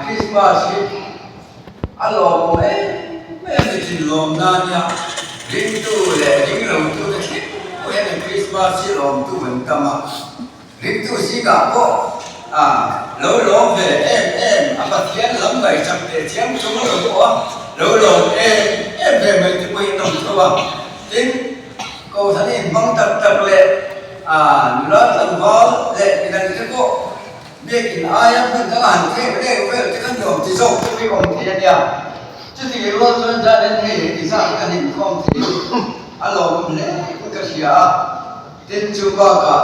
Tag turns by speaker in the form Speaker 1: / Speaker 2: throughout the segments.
Speaker 1: Christmas hi a lawmawm em em a ni thin lawmna a nia, ringtu leh ringlotu te thleng pawh hian Christmas hi lawmtu an tam a. Ringtu zingah pawh a lo lawm ve em em a, Pathian lam ngaihchak teh chiang chung lo pawh a lo lawm em em ve mai te pawhin an awm tho a. Tin, Kohhran inhmang tak tak leh a nula tlangval leh midang te pawh biakin aia hmun danga han thleng lek vel te kha nuam ti zawk te pawhin awm thei a nia. Chutih rual chuan zan hei heti zat kan inkhawm thei a lawm hle in ka hria a. Tin, chu bakah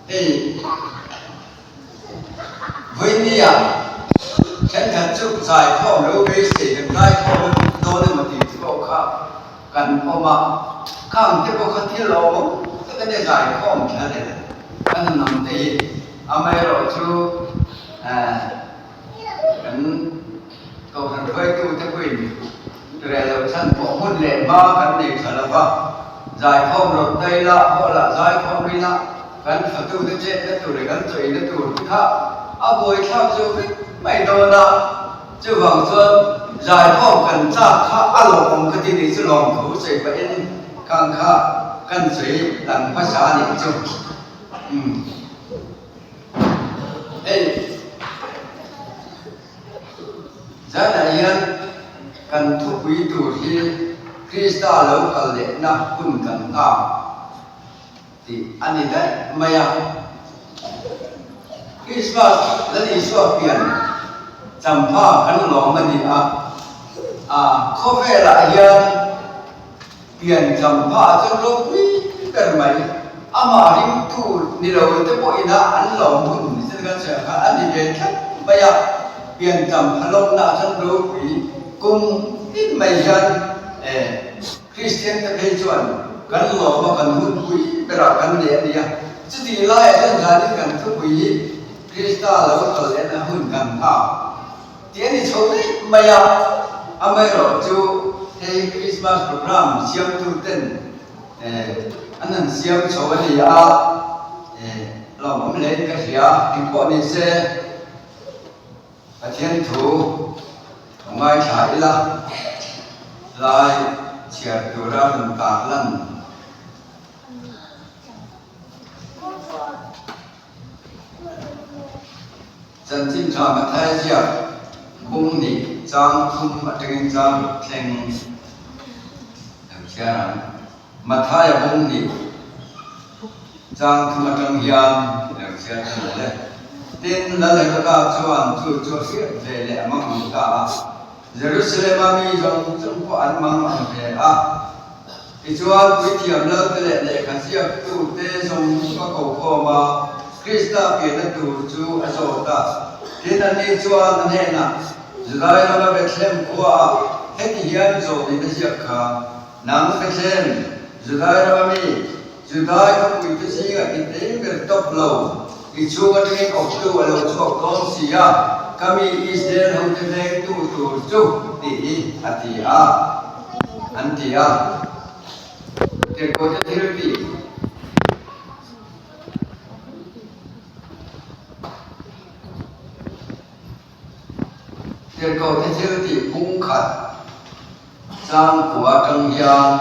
Speaker 1: hei Vawinia thenkhat chu zaikhawm lo beisei kan zaikhawm dawn emaw tih te pawh kha kan awm a, khang te pawh kha thil awm tak a nia zaikhawm thla leh kan han awm te hi. Amaherawhchu kan Kohhran hruaitute pawhin rel loh chhan pawh hmun leh hma kan nei tha lo va, zaikhawm rawt ta ila, hawh lah zaikhawm ila kan fatute chetna tur leh kan chawina tur te kha a buaithlak zo vek mai dawn a, chuvang chuan zaikhawm kan chak kha a lawmawm ka ti nih chu lawmthu sawi pahin khang kha kan sawi lang hmasa a nih chu. Umm. Hei. Zanah hian kan thupui tur hi Krista lo kal lehna hun kan nghak tih a ni daih mai a. Krismas Lal Isua pian champha kan lawm a ni a, a khawvelah hian Pian champha chuan ropui ber mai. Amah ringtu ni lo te pawh ina an lawm hun ni chuan kan sawi ang khan a ni ve tlat mai a. Pian champha lawmna chuan ropui kum tin mai hian Kristian te phei chuan kan lawm a, kan hunpui berah kan nei a ni a. Chutih laiah chuan zanin kan thupui hi Krista lo kal lehna hun kan nghak. Tih a ni chho daih mai a, amaherawh chu hei Christmas program siamtu ten an han siam chho a ni a, lawmawm hlein ka hria, engpawh ni se Pathian thu ka ngaithla ila lai chhiar tura rawn kah lan. Chanchin tha Matthai ziak bung nih chang thum atangin chang ruk thleng lo chhiar ang. Matthai-a bung nih chang thum atang hian lo chhiar ta lo le. Tin, Lal Heroda chuan chu chu a hriat ve leh a mang ang ta a. Jerusalem-a mi zawng zawng pawh an mang ang ve a. Tichuan, puithiam Lalte leh lehkha ziaktute zawng ka ko khawm a, Krista pianna tur chu a zawt a. Tin, anni chuan a hnenah, Judai rama Bethlehem khuaah heti hian zawhnin a ziak kha, Nang Bethlehem, Judai rama mi, Judai khawpuite zingah i tlem ber tawp lo, i chhung atangin awptu a lo chhuak dawn si a, ka mi Israel hote vengtu tur chu tih hi a ti a, an ti a. Tirhkohte thil tih. Tirhkohte thil tih pungkhat changkua atang hian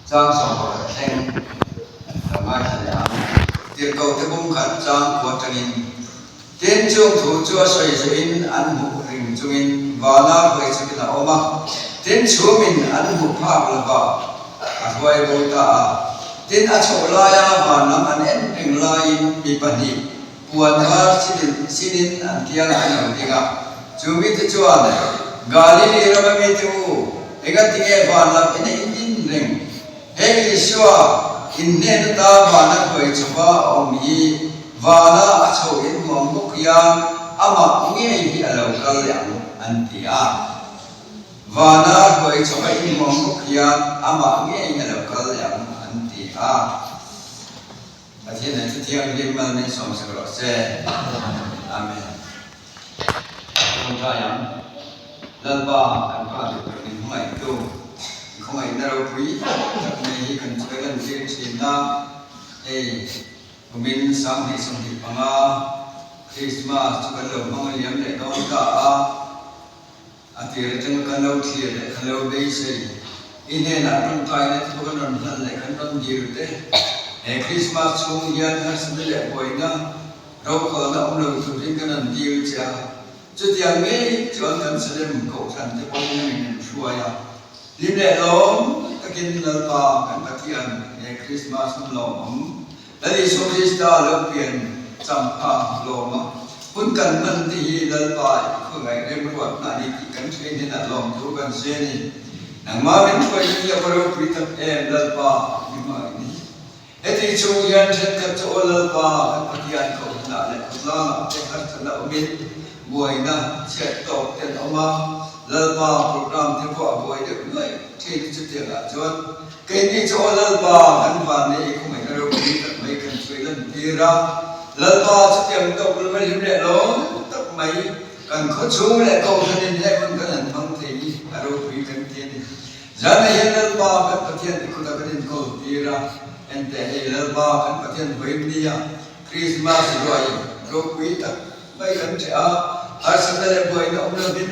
Speaker 1: chang 11 thleng lo ngaithla leh ang. Tirhkohte pungkhat changkua atangin tin chung thu chu a sawi zuiin an hmuh ring chungin vana hruai chungin a awm a, tin chhumin an hmuh phak lova a hruai bo ta a. Tin a chhoh laia van lam an en reng laiin mi pahnih Puan var sinin an kiang an lo ding a. Chu mite chuan, Galili rama mite u, engatinge van lam ina in din reng? He Isua inhnen ata vana hruai chawpa a awm hi vana a chho in hmu ang bawk hian amah ngei hi a lo kal leh ang, an ti a. Vana hruai chawpa in hmu ang bawk hian amah ngei hi a lo kal leh ang, an ti a. Pathian in Thuthianghlim mal min sawmsak rawh se. Amen. Tawngtai ang. Lalpa kan Pa duh tak min hmangaihtu, i khawngaihna ropui tak mai hi kan chhuai lan tir thin a. Hei kumin 2025 Christmas chu kan lo hmang liam leh dawn. A tir atanga kan lo thlir leh kan lo beisei, i hnenah tawngtaina te pawh kan rawn hlan leh kan rawn dil te. He Krismas chhung hian harsatna leh buaina rokhawlna awm lo turin kan rawn dil che a, chutiang ngei chuan kan Salem Kohhran te pawhin a min rawn hruai a. Hlim leh lawm takin Lalpa kan Pathian he Krismas hun lawmawm Lal Isua Krista lo pian changpha lawm a, hun kan hman te hi Lalpa i khawngaih remruatna a ni tih kan hriat hnenah lawmthu kan hria a ni. Nangmah min hruaina hi a va ropui tak em Lalpa i hmangaih ni. Heti chhung hian thenkhat chu aw Lalpa kan Pathian kohhranah leh khawtlangah te harsatna awmin buaina chhiat tawk te an awm a, Lalpa program te pawh a buai deuh nuaih thin chutiangah chuan Keini chu aw Lalpa kan van nei i khawngaihna ropui tak mai kan sawi lan tir a, Lalpa chutiang tawk lova hlim leh lawm tak mai kan khawchhung leh kohhran in he hun kan han hmang thei hi a ropui kan ti a ni. Zanah hian Lalpa kan Pathian i kutah kan inkawl tir a, enteh hei Lalpa kan Pathian vawiin nia Krismas ruai ropui tak mai kan ṭeh a, harsatna leh buaina awm lovin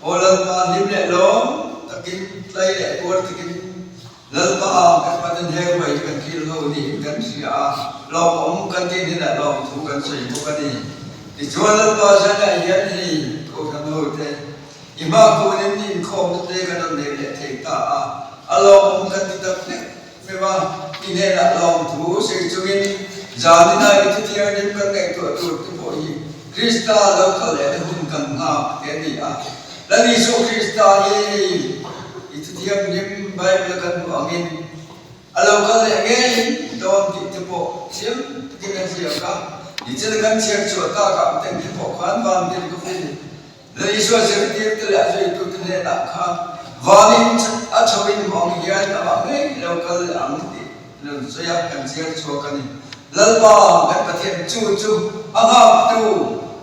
Speaker 1: aw Lalpa hlim leh lawm takin tlai leh puar takin Lalpa kan Pathian he ruai hi kan thil ho niin kan hria a, lawmawm kan tih hnenah lawmthu kan sawi bawk a ni. Tichuan Lalpa zanah hian hei Kohhran hote i hma kunin inkhawmna te kan rawn neih leh thei ta a, a lawmawm kan ti tak hlek Hmema i hnenah lawmthu sawi chungin zanina i thuthianghlim kan ngaihtuah tur te pawh hi Krista lo kal lehna hun kan nghak te a ni a. Lal Isua Krista hi hei i thuthianghlim Bible a kan hmuh angin a lo kal leh ngei dawn tih te pawh chiang takin a ziak a. Nichina kan chhiar chhuah takah ten te pawh khan van tir ka fu. Lal Isua zirtirte leh a zuitute hnenah khan vanin a chhoin hmu ang hian amah ngei lo kal leh ang tih rawn sawi a, kan chhiar chhuak a ni. Lalpa kan Pathian chu chu a nghaktu,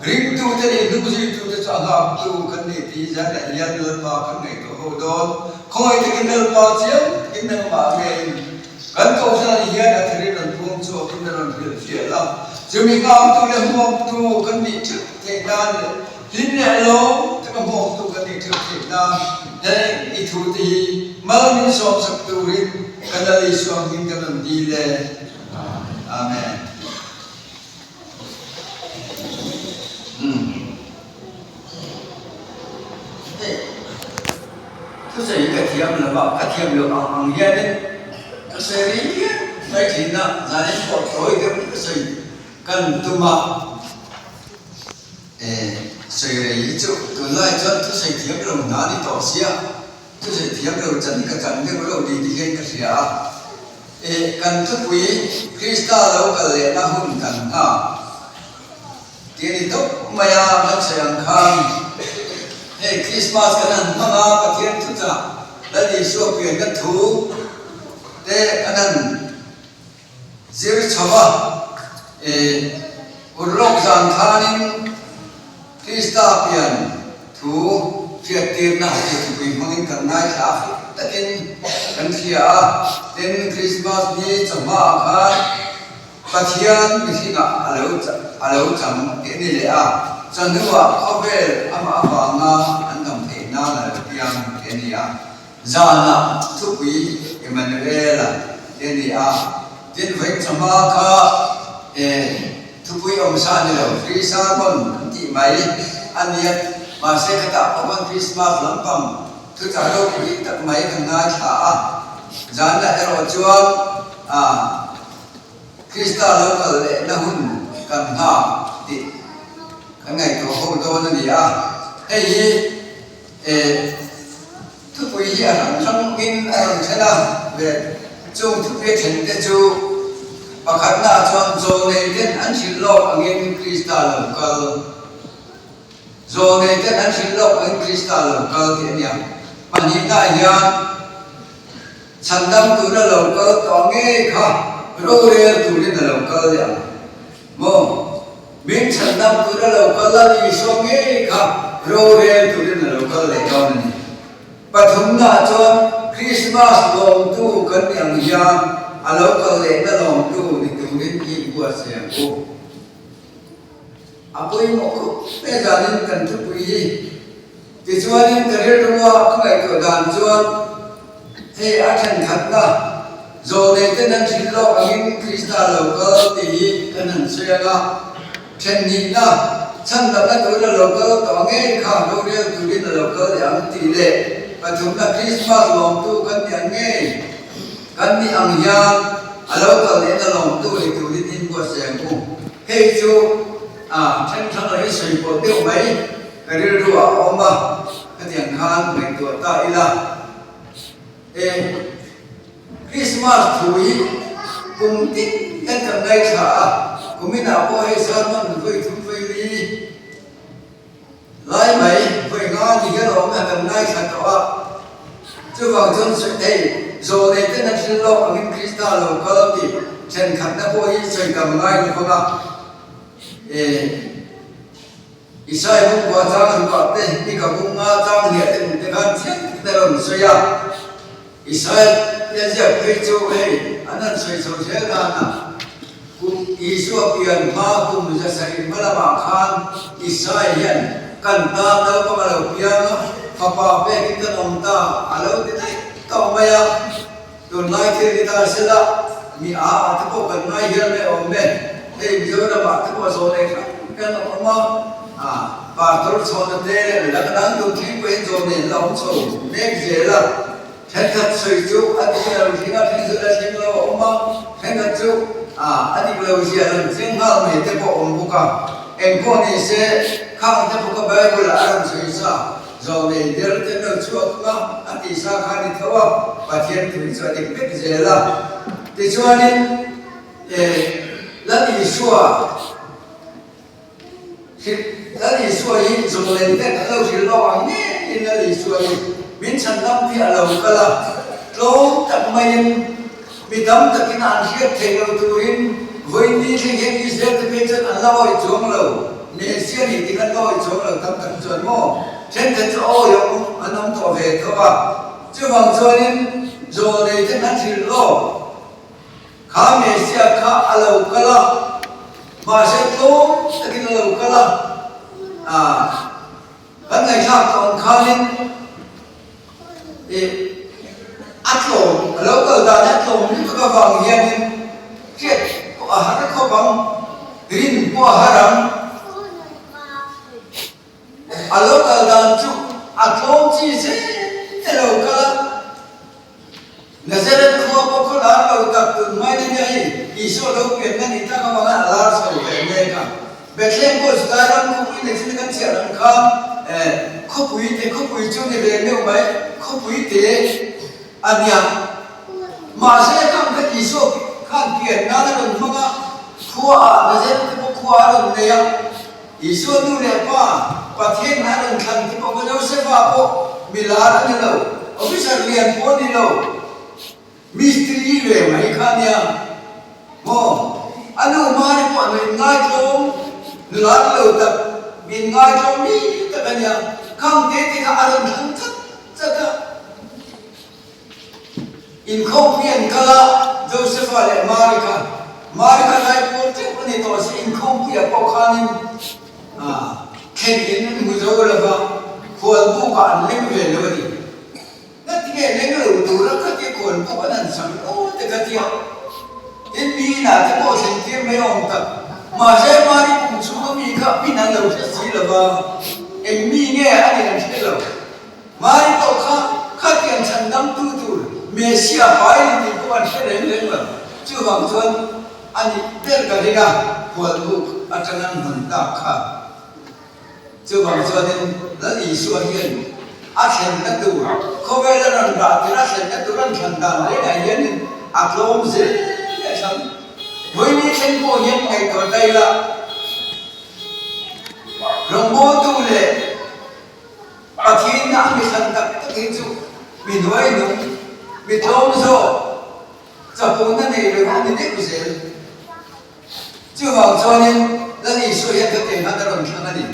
Speaker 1: ringtute leh hnungzuitute chu a nghaktu kan ni tih zanah hian Lalpa kan ngaihtuah ho dawn. Khawngaih takin Lalpa chiang takin nangmah ngeiin kan kohhranah hian a thari rawn puang chhuakin a rawn hrilhfiah la, chumi nghaktu leh hmuaktu kan nih theuh theih nan leh Hlim leh lawm taka hmuaktu kan nih theuh theih nan heng i thu te hi mal min sawmsak turin ka Lal Isua hming kan rawn dil e. Amen. Hei, thusawi hi ka thiam lo a, ka thiam loh ang ang hianin ka sawi rih hian mai thin a, zanin pawh tawi deuh in ka sawi kan tum a. E, sawi rei hi chu tunlai chuan thusawi thiam lo hna ni tawh sia, thusawi thiam lo chan hi ka chan deuh reuh ni ti hian ka hria a. E, kan thupui Krista lo kal lehna hun kan nghak tih a ni tawp mai a, kan sawi ang khan hei Krismas kan han hmang a, Pathian thuchah Lal Isua pianna thu te kan han Zir chho a, e, urlawk zan khanin Krista pian thu hriattirna i thupui hmangin kan ngaithla a, fik takin kan hria a. Tin, Krismas ni chawhmaah khan Pathian mihringah a lo a lo chang tih a ni leh a, chawhnuah khawvel amah avanga an dam theih nan a lo piang tih a ni a. Zanah thupui Emmanuela te a ni a, tin vawi chawhma kha e thupui awmsa a ni lo, free sermon an tih mai a nia, mahse khatah pawh khan Christmas lampang thuchah ropui tak mai kan ngaithla a, zanah erawh chuan ah Krista lo kal lehna hun kan nghak tih kan ngaihtuah ho dawn a ni a, hei hi e. Thupui hi a hrang hrangin a rawn thlen a, leh chung thupui a then te chu pakhatna ah chuan zawlnei ten an hrilh lawk angin Krista lo kal, zawlnei ten an hrilh lawk angin Krista lo kal tih a ni a. Pahnihna ah hian chhandam tura lo kal tawh ngei kha rorel turin a lo kal leh ang maw? Min chhandam tura lo kal a ni saw ngei kha rorel turin a lo kal leh dawn a ni. Pathumnaah chuan Krismas lawmtu kan ni ang hian a lo kal lehna lawmtu ni turin i inbuatsaih ang u. A pawimawh khawp mai zanin kan thupui hi. Tichuanin ka rilrua ka ngaihtuah dan chuan hei a thenkhatna zawhneiten an hrilh lawk angin Krista lo kal tih hi kan han sawi ang a, thenhnihna chhandamna tura lo kal tawh ngei kha rorel turin a lo kal leh ang tih leh pathumna Krismas lawmtu kan ni ang ngei kan nih ang hian a lo kal lehna lawmtu ni turin inbuatsaih ang u. Hei chu a thenhrang lo hi sawi pawh deuh mai. Ka rilru ah a awm a, khatiang khan ngaihtuah ta ila. E, Christmas thu hi kum tin hian kan ngaithla a, kumin ah pawh hei sermon vawi thum vawi li lai mai vawi nga ni hian a awm a, kan ngaithla tawh a. Chuvang chuan hei zawh nei ten a thil lawk angin Krista lo kal tih thenkhatna pawh hi sawi tam ngai lo vang a. E. Isai bungkua chang ruah te, Mika bunga chang hliah te hmuh te khan chiang takin a rawn sawi a. Isai a ziak phei chu hei an han sawi chho zel danah kum Isua pian hma kum zasarih hma lamah khan Isai hian kan tan naupang a lo piang a, fapa pekin kan awm ta a lo ti daih tawh mai a. Tunlai thil ni ta sela mi a ah te pawh kan ngai hial mai awm e. Hei Mizoramah te pawh zawn ei hrang kan awm a, ah pastor chhawna te leh midang dang duh thleng pawhin zawn ei an la awm chho mek zel a. Thenkhat sawi chu a dik lo thleng a, then chu la thleng lo a awm a, thenkhat chu ah a dik lo zia lang chiang nghal mai te pawh a awm bawk a. Engpawh ni se khang te pawh kha Bible ah a rawn sawi sa. Zawlnei der te lo chhuak kha a tihsa kha a ni tho a, Pathian thu hi chu a dik vek zel a. Tichuanin eh Lal Isua Lal Isua hi zawlnei ten an lo hrilh lawk ang ngeiin Lal Isua hi min chhandam hi a lo kal a, tlawm tak maiin mi tam takin an hriat theih lo turin vawiin thleng hian Israel te phei chuan an la awih chuang lo. Messiah nih tik an la awih chuang lo tam tak chuan maw thenkhat chu awi a awm an awm tawh ve tho a, chuvang chuanin zawlnei ten an hrilh lawk kha Messiah kha a lo kal a, mahse tlawm takin a lo kal a, ah kan ngaihthlak tawh ang khanin ih a tlawm a lo kal dan hi a tlawm lutuk avang hianin hriat pawh a har khawp ang, rin pawh a har ang. A lo kal dan chu a tlawm chi zel a lo kal a, Nazareth khua pawh khaw lar lo tak tun mai na nia hei Isua lo pianna ni tak avanga a lar chho ve mek a. Bethlehem pawh Juda ram khawpui nei chin kan chhiar ang khan khawpui te khawpui chu ni ve meuh mai khawpui te a nia. Mahse kang kha Isua khan pian nan a rawn hmang a, khua ah Nazareth te pawh khua a rawn nei a. Isua nu leh pa Pathian a rawn thlan te pawh kha Josefa pawh mi lar a ni lo, officer lian pawh a ni lo, mistiri ve mai kha a nia maw? A nu Mari pawh a nuih ngaitlawm, nu lar lo tak, min ngaitlawm mi tak a nia, khang te te kha a rawn thlan chat chat a. Inkhawmpui an kal a, Josefa leh Mari kha, Mari kha zaipawl teuh a ni tawh si, inkhawmpuiah pawh khanin thlen in an hmu zo lo va, khualbukah an leng ve lo a ni. Ngatinge leng lo tura khatia khualbuk an han sak lo te khatia tin mi inah te pawh thlen tir mai awm tak. Mahse Mari pum chhunga mi kha min an lo hre si lo va, eng mi nge a nih an hre lo. Mari pawh kha khatiang chhandamtu tur Messiah pai ni tih pawh an hre reng reng lo. Chuvang chuan a nih ber ka ring a, khualbuk atang an hman tak kha. Chuvang chuanin Lal Isua hian a thlenna tur, khawvel a rawn rah tir a thlenna tur an thlan dan rengah hianin a tlawm zel a thlang. Vawiin thleng pawh hian ngaihtuah ta ila, rawngbawltu leh Pathian a mi thlan tak tak hi chu mi hnuai nung, mi tlawm zawk, chapona nei lo a ni deuh zel. Chuvang chuanin Lal Isua hian khatiang khan a rawn thlang a ni.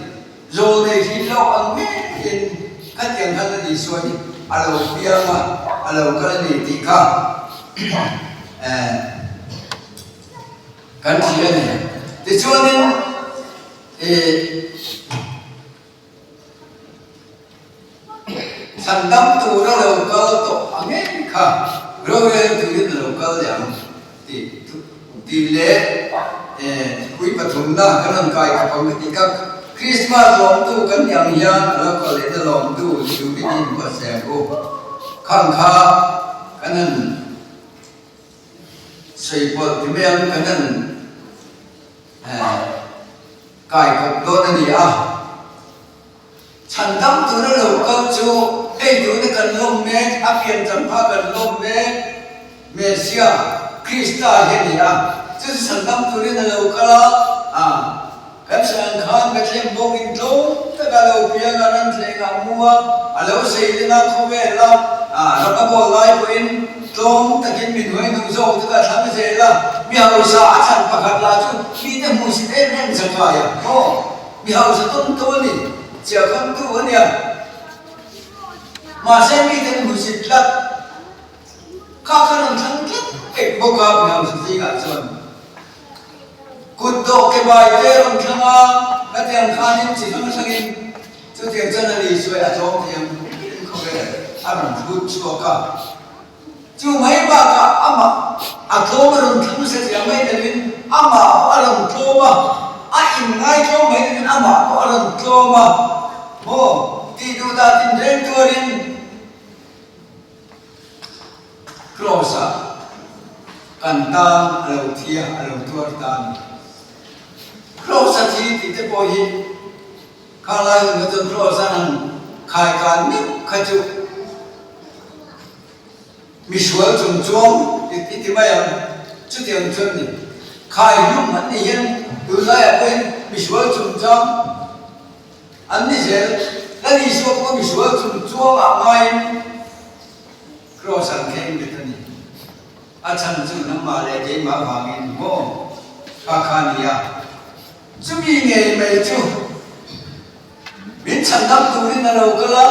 Speaker 1: Zawl nei hrin lo ang ngeiin khatiang khan Lal Isua hi a lo piang a, a lo kal a ni tih kha kan hria a ni. Tichuanin ih. Chhandam tura lo kal tawh a ngei kha rorel turin a lo kal leh ang tih tih leh thupui pathumna kan rawn kai khawp ang ka ti kha. Krismas lawmtu kan ni ang hian a lo kal lehna lawmtu ni turin i inbuatsaih ang u. Khang kha kan han sawi pawlh ti mai ang, kan han kai khawp dawn a ni a. Chhandam tura lo kal chu hei tuna kan lawm mek, a piancham kha kan lawm mek, Messia, Krista hi a ni a. Chu chu chhandam turin a lo kal a, a kan sawi ang khan Bethlehem bawngin tlawm taka lo piang a, ran thleng ah mu a, a lo seilin a, khawvel a, a ram a bawl lai pawhin tlawm takin mi hnuai hnung zawk te kha a thlang zel a, mi hausa a thlan pakhat lah chu mite hmuhsit em em zakai a, maw? Mi hausa tawn tawh a ni, chiahkhamtu a nia. Mahse mite an hmusit tlat. Kha kha rawn thlang tlat pek bawk a mi hausa zingah chuan. Kut dawh ke bai te rawn thlang a, hetiang khanin chi hrang hrangin chutiang chuan a ni sawi a tlawm thei ang in khawvel a rawn hrut chhuak a. Chu mai bakah amah a tlawm a rawn thlang satliah mai lovin amah pawh a rawn tlawm a, a inngai tlawm mai lovin amah pawh a rawn tlawm a, maw tih duh dah tinreng tuarin Kraws-ah kan tan a lo thi a, a lo tuar ta a ni. Kraws-a thi tih te pawh hi khang lai hun kha chuan Kraws-a han khai kan meuh kha chu Misual chung chuang i ti mai ang, chutiang chuan ni. Khai hlum an ni hian tunlaiah pawhin misual chung chuang an ni zel. Lal Isua pawh misual chung chuangah ngaiin kraws an thleng bet a ni. A chhan chu nangmah leh keimah vangin maw kha kha ni a. Chumi ngei mai chu Min chhandam turin a lo kal a,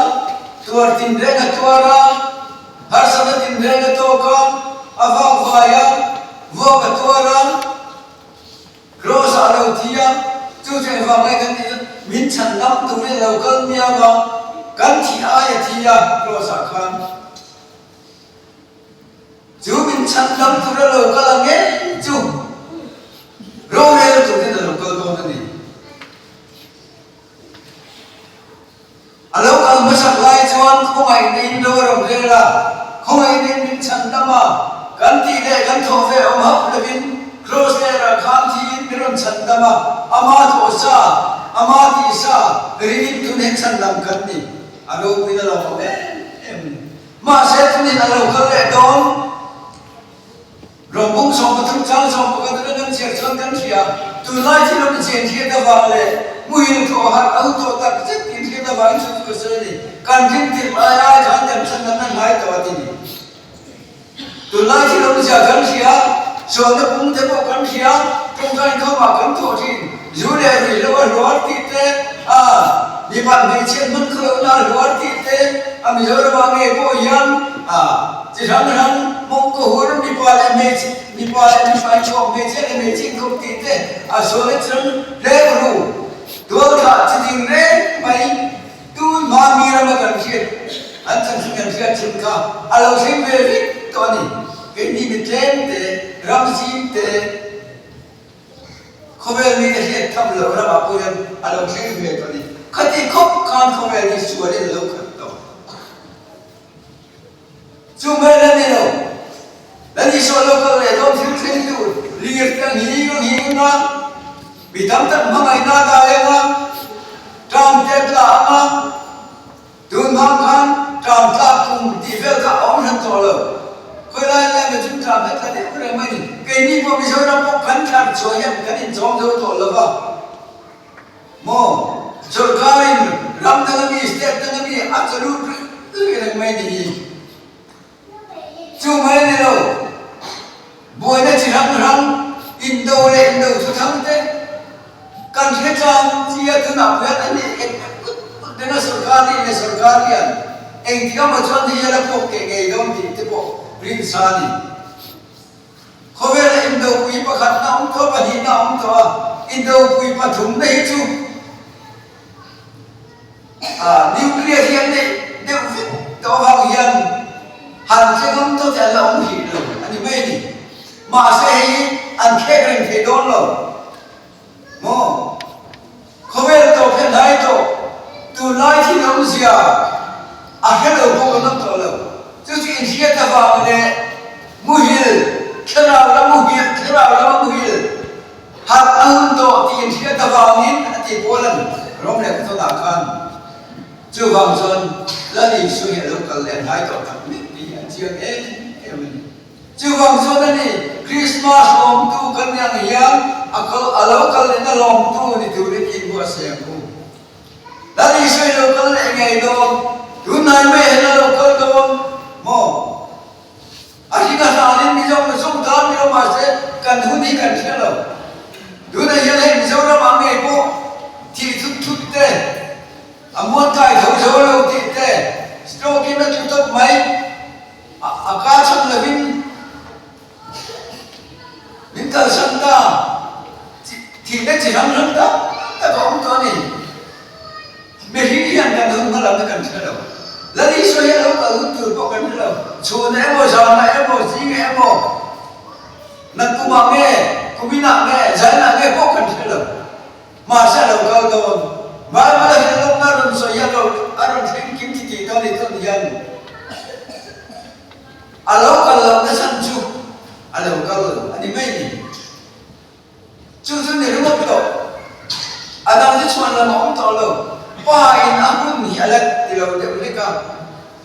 Speaker 1: tuar tinreng a tuar a, harsatna tinreng a tawk a, a vak vai a, vuak a tuar a, kraws ah a lo thi a, chu chu engvang nge kan tih chuan min chhandam turin a lo kal miau a, kan thih ai a thi a kraws ah khan. Chu min chhandam tur a lo kal ang em chu rorel turin a lo kal dawn a ni. A lo kal hmasak lai chuan khawngaihna in lo a rawn rel a, khawngaihna in min chhandam a, kan tih leh kan thawh ve awm hauh lovin Kraws lerah khan thiin min rawn chhandam a, ama thawh sa, ama tih sa ringin tun heng chhandam kan ni. A ropuina lo awm em em a ni. Mahse tunin a lo kal leh dawn. Rawng 13 chang 11 atanga kan chhiar chuan kan hria, tunlai thil awm chian hriat avang leh muhil thawh harh a hu tawh tak zet tih hriat avangin chu chu ka sawi a ni. Kan rin tirh lai ai khan kan thlan dan a hnai tawh a ti ni. Tunlai thil awmzia kan hria, sualna pung te pawh kan hria, tawngtai inkhawmah kan thawh thin, zu leh ruihhlo a hluar tih te, a mipat hmeichhiat hman khawlohna a hluar tih te, a Mizoramah ngei pawh hian a chi hrang hrang mawngkaw hur mipa leh hmeichhe mipa leh mipa inkhawm, hmeichhia leh hmeichhe inkhawm tih te a sualna chi hrang hleng ru tualthah chi ding reng mai. Tun hma mi rama kan hriat, an chanchin kan hriat thin kha a lo thleng ve vek tawh a ni. Keini mi tlem te, ram zim te, khawvel mite hriat tham loh ramah pawh hian a lo thleng ve tawh a ni. Khati khawp khan khawvel hi sualin a lo khat tawh. Chu mai la ni lo, la ni sawh lo kal leh dawn thil thleng tur lir te ang hi ang hi ang a, mi tam tak hmangaihna a dai ang a, ṭam te a tla ang a, tun hmang khan ṭam tlak kum tih vel kha a awm hran tawh lo. Khawi lai lai emaw chu ṭam te tla deuh reng mai ni. Keini pawh Mizoram pawh kan thar chhuah hian kan inchawm zo tawh lo va. Maw? Sorkarin ram dang ami, state dang ami a chalut rih rih reng mai ni hi. Chu mai a ni lo. Buaina chi hrang hrang, indo leh indo thuthang te kan hre chang chi a tunah pawh hian an nih ek ut ut reng a sorkar nih leh sorkar hian engtik amaw chuan hei hian a puak keh ngei dawn tih te pawh rinsa a ni. Khawvela indopui pakhatna awm tawh a, pahnihna awm tawh a, indopui pathumna hi chu nuclear hi an neih deuh vek an la awm hrih lo a ni mai a ni. Mahse hei hi an khek reng thei dawn lo maw? Khawvel tawp hian hlai tawh, tunlai thil awmzia a hre lo pawh kan awm tawh lo. Chu chu inhriat avang leh muhil, thlarau la muhil, thlarau lama muhil harh a hun tawh tih inhriat avangin a ti pawl an rawm leh ka tawnah khan. Chuvang chuan Lal Isua hi a lo kal leh a hnai tawh tak mek tih hi a chiang em em a ni. Chuvang chuan a ni, Krismas lawmtu kan ni ang hian a kal a lo kal lehna lawmtu ni turin inbuatsaih ang u. Lal Isua i lo kal leh ngei dawn, tunhnai mai hian a lo kal dawn maw? A hring a hranin Mizo zawng tan ni lo mahse kan hun hi kan hria lo. Tunah hian hei Mizoramah ngei pawh thih thut thut te, a muan kai tho zo lo tih te, stroke in a tlu tawp mai. A ka chhan lovin min kalsan ta, thihna chi hrang hrang tak tak a awm tawh a ni. Mihring hian kan hun hma lamna kan hre lo. Lal Isua hi a lo kal hun tur pawh kan hre lo. Chhunah emaw, zanah emaw, zingah emaw, nakkumah nge, kuminah nge, zainah nge pawh kan hre lo. Mahse a lo kal dawn. Bible-a hian lawmna rawn sawi hi a lo a rawn thleng kim ti tih dawn i tawn hian a lo kal lohna chhan chu a lo kal lo a ni mai ni. Chu chu ni ringawt tawh. A dang chu chhuan lam a awm tawh lo. Pa in a hun hi a la ti lo deuh hlek a.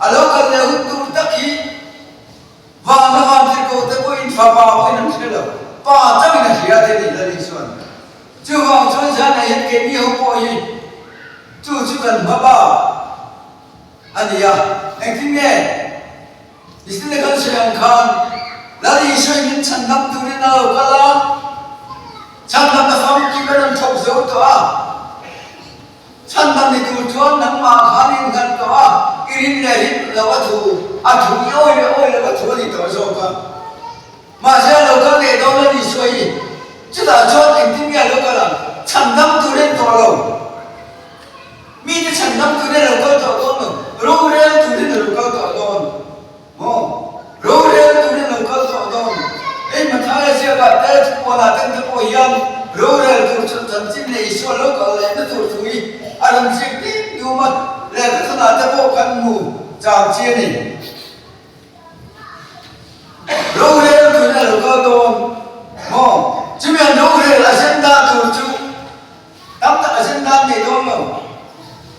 Speaker 1: A lo kal leh hun tur tak hi Van a van thil ko te pawhin fapa pawhin an hre lo, pa chauhin a hria te ni Lali chuan. Chuvang chuan zanah hian keini ho pawh hi chu chu kan hma ba a ni a, engtin nge Istina kan sawi ang khan Lali sawi min chhandam turin a lo kal a, chhandamna famkim a rawn thawk zo tawh a. Chhandam ni tur chuan nangmah khan in nghat tawh a, i rin leh rin lo a thu, a thu i awi leh awi lo a thu a ni tawh zawk a. Mahse a lo kal leh dawn a ni sawi. Chutah chuan engtin nge a lo kal ang? Chhandam tur en tawh lo. Mite chhandam turin a lo kal tawh dawn lo, rorel turin a lo kal tawh dawn. Maw? Rorel turin lo kal tawh dawn. Hei Mathaia ziakah te thupuanah ten te pawh hian rorel tur chu chanchin leh Isua lo kal lehna tur thu hi a rawn ziak dim dum a, lehkha thunah te pawh kan hmu chang chi a ni. Rorel turin a lo kal dawn. Maw? Chumi an rorel agenda tur chu Tam tak agenda an nei dawn lo.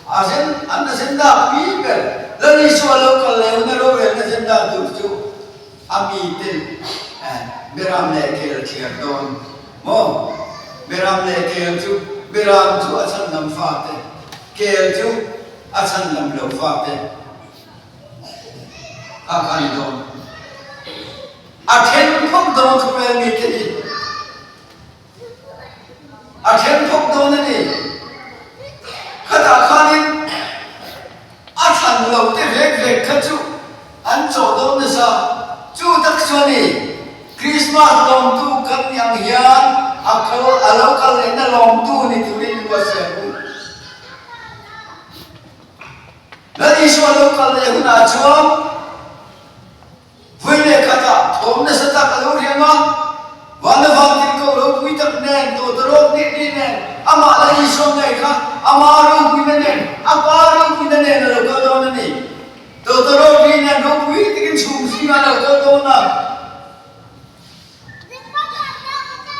Speaker 1: Agen an agenda pui ber Lal Isua lo kal leh hun a rorelna agenda tur chu a miten Beram leh kel thliar dawn maw? Beram leh kel chu Beram chu a chhandam fate, kel chu a chhandam lo fate kha kha a ni dawn. A then khawp dawn khawvel mite hi. A then thawk dawn a ni. Khatah khanin a thlan lo te vek vek kha chu an chawh dawn nasa. Chu tak chu a ni. Krismas lawmtu kan ni ang hian a kal a lo kal lehna lawmtu ni turin buatsaih ang u. Lal Isua lo kal leh hunah chuan Vui leh khatah thawm nasa tak a lo riang a, vana vantir ko ropui tak nen, tawtawrawk nih nih nen, amah la Isua ngei kha ama ropuina nen, a pa ropuina nen a lo kal dawn a ni. Tawtawrawk nih nen ropui takin chhum zingah a lo kal dawn a.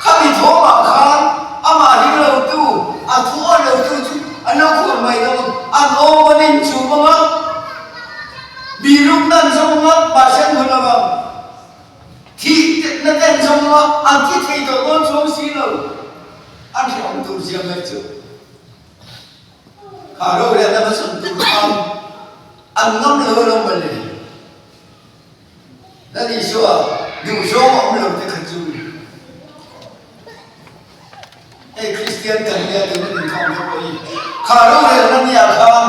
Speaker 1: Khami thawmah khan amah ring lotu, a thu awn lotu chu an lo khur mai dawn, an awm an inchum ang a, bihrukna an zawng ang a, mahse an hmu lo ang, thihna te an zawng ang a, an thi thei tawh dawn chuang si lo, an hrehawm tur zia mai chu. Kha rorelna hmachhawn tur khan an ngam lo alawm mawle. Lal Isua duhzawng a awm lo te kha chu hei Kristian kan nia tuna inkhawm te pawh hi kha rorelna nia khan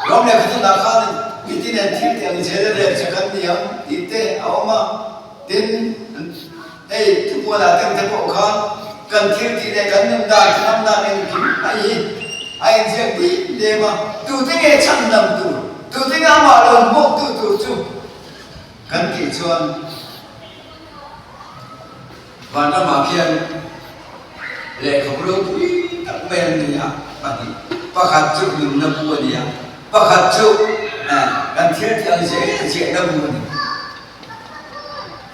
Speaker 1: ram leh khawthunah khan mitin en thil tih ang zel a rel che kan ni ang tih te a awm a, tin hei thupuanah teng te pawh khan kan thil tih leh kan nun dan hnam dan engkim mai hi a inziak dim dem a, tute nge chhandam tur? Tute nge amah lo hmuaktu tur chu? Kan tih chuan vanramah khian lehkhabu ropui tak mai an ni a, pahnih, pakhat chu nunna bu a ni a, pakhat chu kan thil tih ang zel ziahna bu a ni.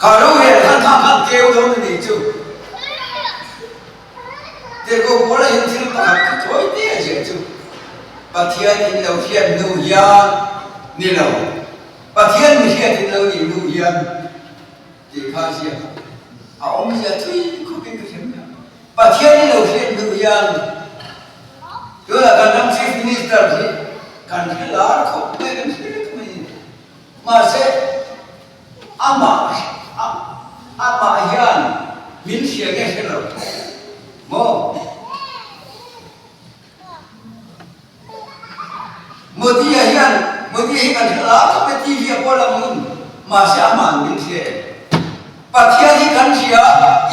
Speaker 1: Kha rorel khan kha khan keu dawn a nih chu. Tirhkoh Paula hian thil pakhat kha thawi te a ziah chu, Pathian in lo hriat hnu hian ni lo, Pathian mi hriat in lo nih hnu hian tih kha a ziak a, a awmzia thui khawpin ka hre mai a. Pathian in lo hriat hnu hian tunah kan ram Chief Minister hi kan hre lar khawp mai, kan hre vek mai a ni. Mahse, amah amah hian min hria nge hre lo maw? Modi-a hian Modi hi kan hre lar khawp e TV a pawh lang hun, mahse ama'n min hria em? Pathian hi kan hria,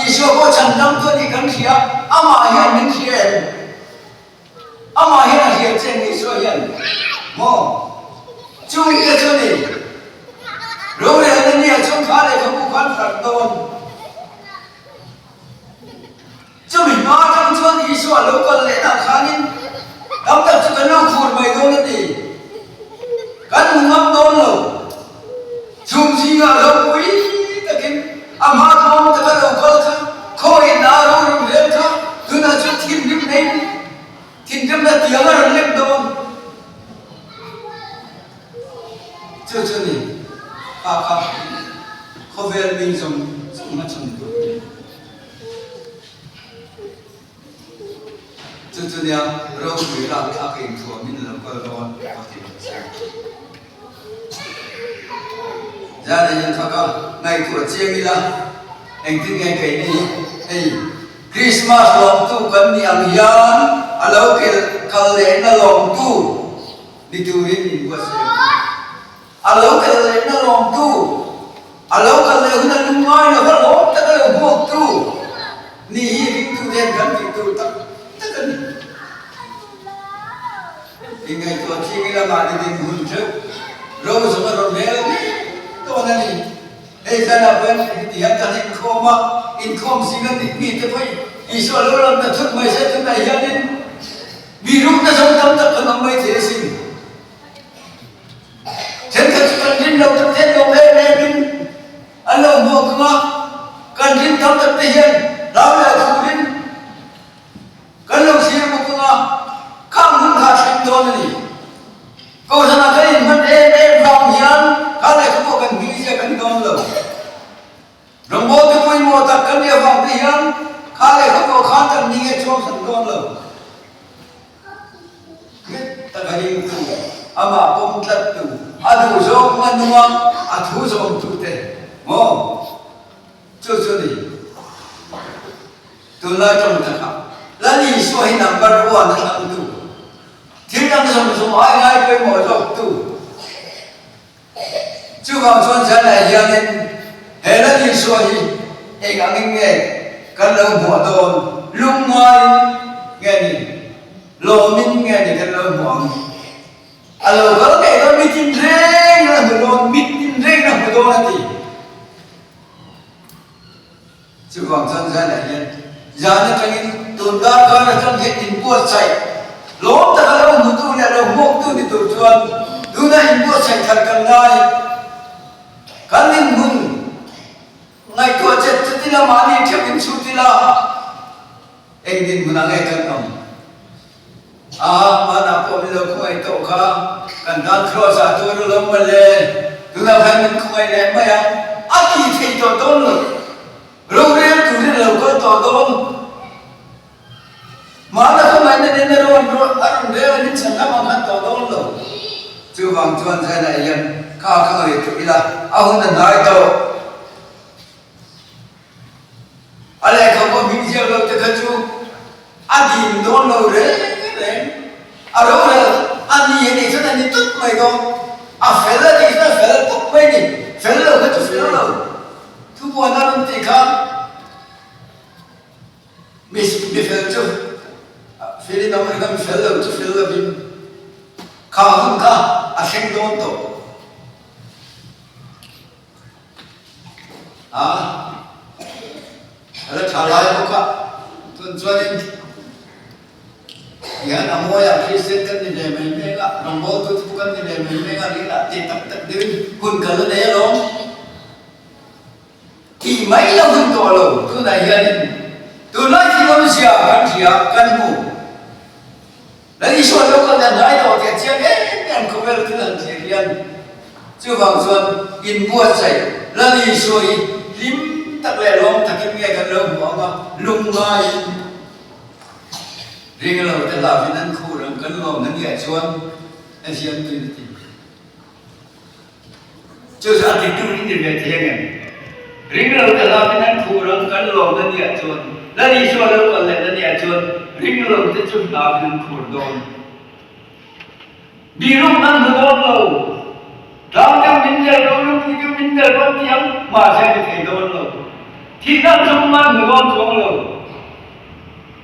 Speaker 1: Isua pawh chhandam tu a nih kan hria, amah hian min hria em? Amah hian a hriat che ni Isua hian maw? Chungte chu ni rorelna nia chung kha lehkhabu khan hrat dawn. Chumi hma atang chuan Isua lo kal lehna khanin tam tak chu kan lo khur mai dawn a ti. Kan hmu ngam dawn lo. Chhung zingah lo pui takin a hma thawm taka lo kal kha khawiin a ro rem rel kha tunah chuan thinrim nei thinrimna tiang a rawn lem dawn. Chu chu ni kha kha khawvel mi zawng zawng hmachhawn tur a ni. Chu chu nia ropui rapthlak inthuamin lo kal dawn a ti ang che. Zan in thak a, ngaihtuah chiang ila engtin nge keini hi hei Krismas lawmtu kan nih ang hian a lo kel kal lehna lawmtu ni turin min buatsaih ang u. A lo kal lehna lawmtu, a lo kal leh huna lungngai lova lawm taka lo hmuaktu ni hi ringtu ten kan tih tur tak tak a ni. Inngaihtuah thing ila mahni dinhmun theuh ro zawng a rawn rel mek dawn a ni. Hei zanah pawhin heti hian kan inkhawm a, inkhawm zinga dik mite pawhin Isua lo lam ta thut mai se tunah hianin mi rukna zawng tam tak kan awm mai thei asin. Thenkhat chu kan rin lo tak then lo em em in an lo hmuak ang a, kan rin tam tak te hian hlau leh thurin Kan lo thlir bawk ang a, khang hun kha a thleng dawn a ni. Kohhranah kan inhman em em vang hian kha lehkha pawh kan hming zia kan dawn lo. Rawngbawlte pawimawh tak kan nih avang te hian kha lehkha pawh khan kan hming e chuang hran dawn lo. Nghet taka ringtu, amah pawm tlattu, a duh zawng a nung a, a thu zawmtute maw? Chu chu ni. Tunlai tawng takah Lal Isua hi number one a thlangtu, thil dang zawng zawng ai ngai pawimawh zawktu. Chuvang chuan zanah hianin he Lal Isua hi eng angin nge kan lo hmuah dawn, lungngaiin nge ni, lawmin nge ni kan lo hmuah ang? A lo kal ngei dawn, mitin reng a hmu dawn, mitin reng a hmu dawn a ti. Chuvang chuan zanah hian zan atangin tun darkar atang hian inbuatsaih lawm taka lo hmutu leh lo hmuaktu ni tur chuan tuna inbuatsaih thar kan ngai. Kan inhmun ngaihtuah chet chet ila mahni theuh inchhut ila eng dinhmunah nge kan awm? A hmanah pawh min lo khawngaih tawh kha, kan tan Kraws ah tuar a lo mawle, tunah khan min khawngaih leh mai ang, a ti thei tawh dawn lo, rorel turin a lo kal tawh dawn. Hmana khawngaihna nen a rawn a rawn rel a min chhan lam ang khan tawh dawn lo. Chuvang chuan Zainah hian kha kha ngaihtuah ila, a hun a hnai tawh. A lehkha pawh hming ziak lo te kha chu a dim dawn lo reng reng. A rorel a ni a nih chuan a ni tawp mai dawn. A fel a nih chuan a fel tawp mai a ni. Fel lo kha chu fel lo. Thubuan a rawn tih kha mi mi fel chu felin a awm reng a, mi fel lo chu fel lovin kha hun kha a thleng dawn tawh. A a la tha lai bawk a, tun chuanin tihian a mawiah Kristian kan ni ve mai mek a, rawngbawltu te pawh kan ni ve mai mek a, rinah tih tak tak deuhin hun ka la nei alawm. Tih mai lo hun tawh lo, tunah hianin tunlai thil awmzia kan hria, kan hmu. Lal Isua lo kal dan hnai tawh tih a chiang em em khawvel thil han thlir hian. Chuvang chuan inbuatsaih Lal Isua hi hlim tak leh lawm takin nge kan lo hmu ang a, lungngaiin ring lo te hlauhin an khur ang kan lawm na niah chuan a siamtuin a ti. Chu chu a ti tur in ni ve thei angem? Ring lo te hlauhin an khuh ram kan lawm na niah chuan, Lal Isua lo kal leh na niah chuan ring lo te chu hlauhin an khur dawn. Biruk nan hmu dawn lo. Tlang deuh min del dawn, lungpui deuh min del dawn ti ang, mahse a ni thei dawn lo. Thihna chung an hmu dawn chuang lo.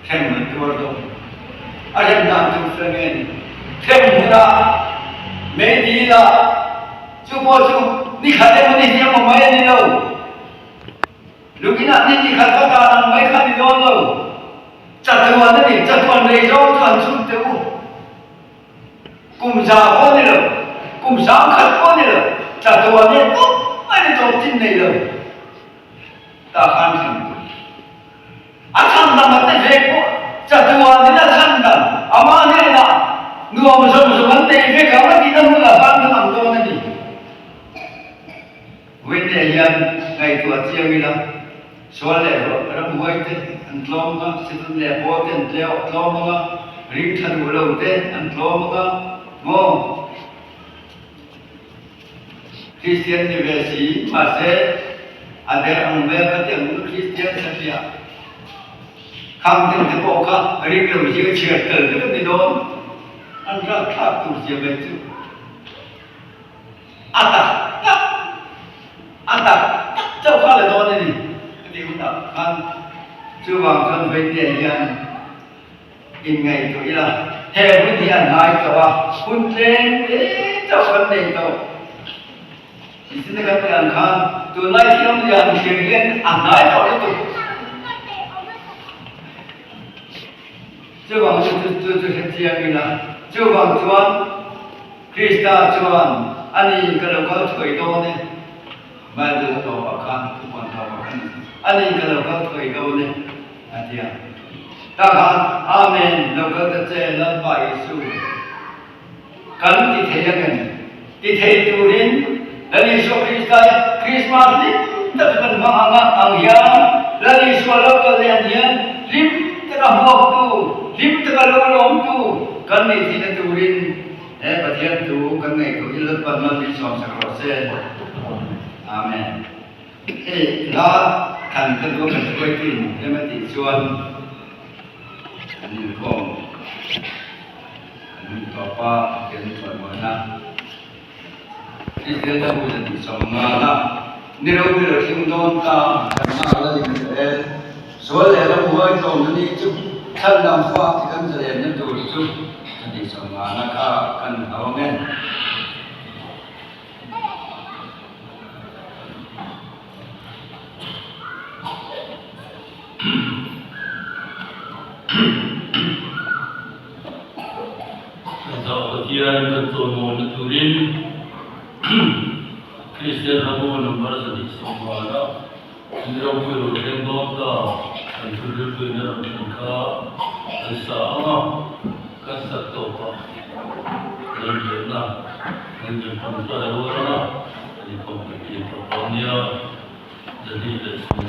Speaker 1: Hrem an tuar dawn. A hrem dan tur chu enge ni? Hrem hmunah, meidilah, chu pawh chu ni khat emaw ni hnih emaw mai a ni lo. Lukinah ni ti khat ka tan ang mai kha ni dawn lo. Chatuan a ni, chatuan rei zawng chu an chhun teh u. Kum za pawh ni lo, kum 10,000 pawh ni lo, chatuan e tawp mai ni tawp chin nei lo. Tah khan hrem tur. A chhandam a te ve pawh chatuanin a chhandam, amah hnenah nuam zawng zawng an nei vek ang a tihna hmunah khan kan ang dawn a ni. Vawiinah hian ngaihtuah chiang ila, sual leh ramhuai te an tlawm ang a, situn leh pawl te an tlawm ang a, ring tha duh lo te an tlawm ang a, maw? Kristian ni ve si, mahse a der ang vel kha ti ang chu Kristian satliah khang deuh te pawh kha ring lo hi a chhiar tel vek a ni dawn, an rapthlak tur zia mai chu a tak tak a tak tak chauh kha la dawn a ni a tih hunah khan chuvang chuan vawiin hian Inngaihtuah ila, he hun hi a hnai tawh a, hun tlem te chauh kan nei tawh. Nichina kan tih ang khan tunlai thiamzia han thlir hian a hnai tawh lutuk. Chuvang chu chu chu hre chiang ila, chuvang chuan Krista chuan a ni ka lo kal thuai dawn e, Bible a tawpah khan thupuan tawpah khan a ni ka lo kal thuai dawn e. A ti a. Tah khan, Amen, lo kal ta che, Lalpa Isu. Kan ti thei angem? Ti thei turin Lal Isua Krista hi Krismas hlim taka kan hmang ang a, ang hian Lal Isua lo kal leh an hian hlim taka hmuaktu, hlim taka lo lawmtu kan nih theihna turin he Pathian thu kan ngaihtuah hi Lalpan mal min sawmsak rawh se. Amen. Hei hla thlan ka duh a kan hruaitu in rem a tih chuan an inkhawm an hun tawp a, Pathian chawimawi a. Israel la hun a tih chawm nghal a, ni ropui lo thleng dawn ta kan nghak la ning ta e. Sual leh ramhuai tlawm na ni chu chhandam fak ti kan zalenna tur chu a tih chawm nghal a kha kan hau ang e.
Speaker 2: Zah Pathian kan chawimawi turin Kristian Ramu number 220 ah Ni ropui lo thleng dawn ta kan thilrilpuina ram thleng kha kan sa ang a, kan sak tawp a, lalbiakna kan kan tawngtai rual ang a, kan inkhawm kan tih tawp ang nia, 2 leh 10.